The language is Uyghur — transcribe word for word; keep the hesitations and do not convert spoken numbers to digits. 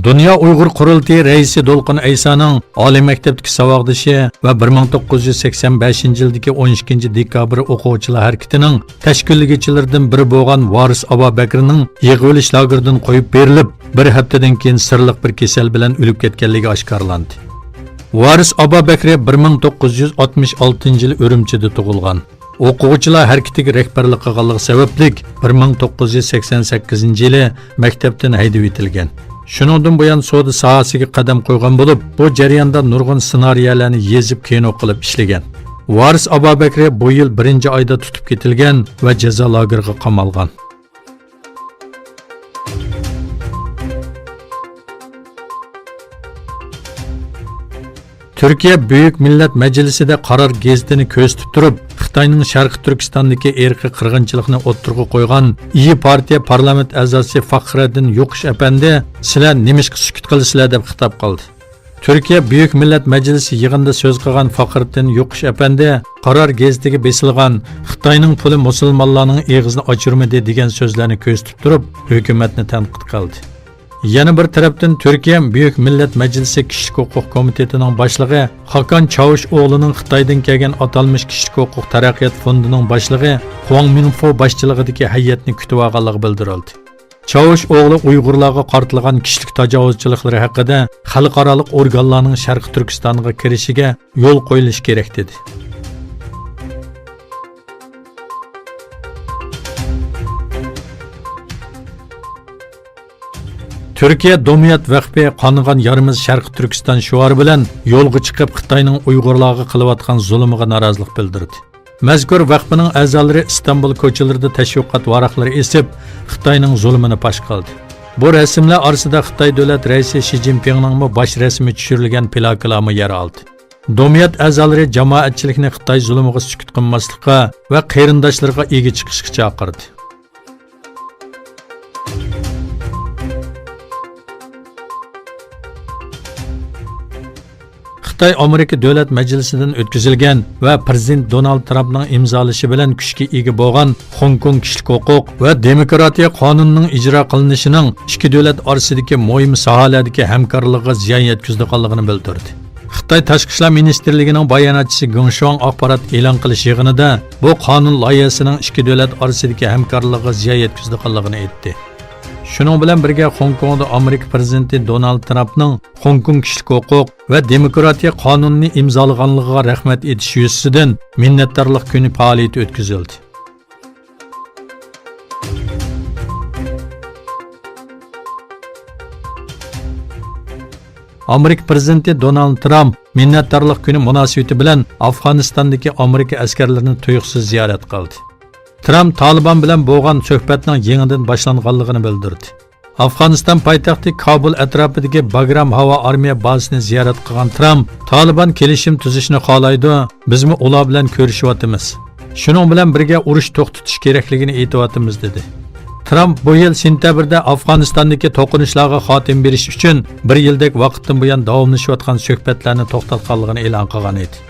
دۇنيا ئۇيغۇر قۇرۇلتىيى رەئىسى دولقۇن ئەيسانىڭ ئالىي مەكتەپتىكى ساۋاقدىشى ۋە بىر مىڭ توققۇز يۈز سەكسەن بەشىنچى يىلدىكى ئون ئىككىنچى دېكابىر ئوقۇغۇچىلار ھەرىكىتىنىڭ تەشكىللىگۈچىلىرىدىن بىرى بولغان ۋارىس ئابابەكرىنىڭ يىغىۋېلىش لاگېرىدىن قويۇپ بېرىلىپ، بىر ھەپتىدىن كېيىن سىرلىق بىر كېسەل بىلەن ئۆلۈپ كەتكەنلىكى ئاشكارىلاندى. ۋارىس ئابابەكرى بىر مىڭ توققۇز يۈز ئاتمىش ئالتىنچى يىلى ئۈرۈمچىدە تۇغۇلغان. ئوقۇغۇچىلار ھەرىكىتىگە رەھبەرلىك قىلغانلىقى سەۋەبلىك، بىر مىڭ توققۇز يۈز سەكسەن سەككىزىنچى يىلى مەكتەپتىن ھەيدىۋېتىلگەن. شۇنىڭدىن بۇيان سودا ساھەسىگە قەدەم قويغان بولۇپ، بۇ جەرياندا نۇرغۇن سېنارىيەلەرنى يېزىپ، كىنو قىلىپ ئىشلىگەن. ۋارىس ئابابەكرى بۇ يىل بىرىنچى ئايدا تۇتۇپ كېتىلگەن ۋە جازا لاگېرىغا قامالغان. تۈركىيە بۈيۈك مىللەت مەجلىسىدە قارار گېزىتىنى كۆرسىتىپ تۇرۇپ، خىتاينىڭ شەرقىي تۈركىستاندىكى ئىرقىي قىرغىنچىلىقنى ئوتتۇرىغا قويغان ئىيى پارتىيە پارلامېنت ئەزاسى فەخرەددىن يوقۇش ئەپەندى، سىلەر نېمىشقا سۈكۈت قىلىسىلەر دەپ خىتاب قىلدى. تۈركىيە بۈيۈك مىللەت مەجلىسى يىغىنىدا سۆز قىلغان فەخرىددىن يوقۇش ئەپەندى قارار گېزىتىگە بېسىلغان خىتاينىڭ پۇلى مۇسۇلمانلارنىڭ ئېغىزىنى ئاچۇرمىدى دېگەن سۆزلەرنى كۆرسىتىپ تۇرۇپ، ھۆكۈمەتنى تەنقىد قىلدى. يەنە بىر تەرەپتىن، تۈركىيە بۈيۈك مىللەت مەجلىسى كىشىلىك ھوقۇق كومىتېتىنىڭ باشلىقى خاكان چاۋۇش ئوغلىنىڭ خىتايدىن كەلگەن ئاتالمىش كىشىلىك ھوقۇق تەرەققىيات فوندىنىڭ باشلىقى خۇاڭ مىنفو باشچىلىقىدىكى ھەيئەتنى كۈتۈۋالغانلىقى بىلدۈرۈلدى. چاۋۇش ئوغلى ئۇيغۇرلارغا قارىتىلغان كىشىلىك تاجاۋۇزچىلىقلىرى ھەققىدە خەلقئارالىق ئورگانلارنىڭ شەرقىي تۈركىستانغا كىرىشىگە يول قويۇلۇشى كېرەك، دېدى. تۈركىيە دوميات ۋەقپى قانىغان يارىمىز شەرقىي تۈركىستان شوئارى بىلەن يولغا چىقىپ، خىتاينىڭ ئۇيغۇرلارغا قىلىۋاتقان زۇلۇمىغا نارازىلىق بىلدۈردى. مەزكۇر ۋەقپىنىڭ ئەزالىرى ئىستانبۇل كوچىلىرىدا تەشۋىقات ۋاراقلىرى ئېسىپ، خىتاينىڭ زۇلۇمىنى پاش قىلدى. بۇ رەسىملەر ئارىسىدا خىتاي دۆلەت رەئىسى شى جىنپىڭنىڭمۇ باش رەسىمى چۈشۈرۈلگەن پلاكىلارمۇ يەر ئالدى. دوميات ئەزالىرى جامائەتچىلىكنى خىتاي زۇلۇمىغا سۈكۈت قىلماسلىققا ۋە قېرىنداشلىرىغا ئىگە چىقىشقا چاقىردى. خىتاي ئامېرىكا دۆلەت مەجلىسىدىن ئۆتكۈزۈلگەن ۋە پىرېزىدېنت دونالد ترامپنىڭ ئىمزالىشى بىلەن كۈچكە ئىگە بولغان خوڭكوڭ كىشىلىك ھوقۇق ۋە دېموكراتىيە قانۇنىنىڭ ئىجرا قىلىنىشىنىڭ ئىككى دۆلەت ئارىسىدىكى مۇھىم ساھەلەردىكى ھەمكارلىقىغا زىيان يەتكۈزىدىغانلىقىنى بىلدۈردى. خىتاي تاشقى ئىشلار مىنىستىرلىكىنىڭ باياناتچىسى گېڭ شۇاڭ ئاخبارات ئېلان قىلىش يىغىنىدا بۇ قانۇن لايىھەسىنىڭ ئىككى دۆلەت ئارىسىدىكى ھەمكارلىقىغا زىيان يەتكۈزىدىغانلىقىنى ئېيتتى. شۇنىڭ بىلەن بىرگە، خوڭكوڭدا ئامېرىكا پىرېزىدېنتى دونالد ترامپنىڭ خوڭكوڭ كىشىلىك ھوقۇق ۋە دېموكراتىيە قانۇنىنى ئىمزالىغانلىقىغا رەھمەت ئېيتىش يۈزىسىدىن مىننەتدارلىق كۈنى پائالىيىتى ئۆتكۈزۈلدى. ئامېرىكا پىرېزىدېنتى دونالد ترامپ مىننەتدارلىق كۈنى مۇناسىۋىتى بىلەن ئافغانىستاندىكى ئامېرىكا ئەسكەرلىرىنى تۇيۇقسىز زىيارەت قىلدى. ترامپ تالىبان بىلەن بولغان سۆھبەتنىڭ يېڭىدىن باشلانغانلىقىنى بىلدۈردى. ئافغانىستان پايتەختى كابۇل ئەتراپىدىكى باگرام ھاۋا ئارمىيە بازىسىنى زىيارەت قىلغان ترامپ، تالىبان كېلىشىم تۈزۈشنى خالايدۇ، بىزمۇ ئۇلار بىلەن كۆرۈشۈۋاتىمىز. شۇنىڭ بىلەن بىرگە ئۇرۇش توختىتىش كېرەكلىكىنى ئېيتىۋاتىمىز، دېدى. ترامپ بۇ يىل سېنتەبىردە ئافغانىستاندىكى توقۇنۇشلارغا خاتىمە بېرىش ئۈچۈن بىر يىلدەك ۋاقىتتىن بۇيان داۋاملىشىۋاتقان سۆھبەتلەرنى توختاتقانلىقىنى ئېلان قىلغان ئىدى.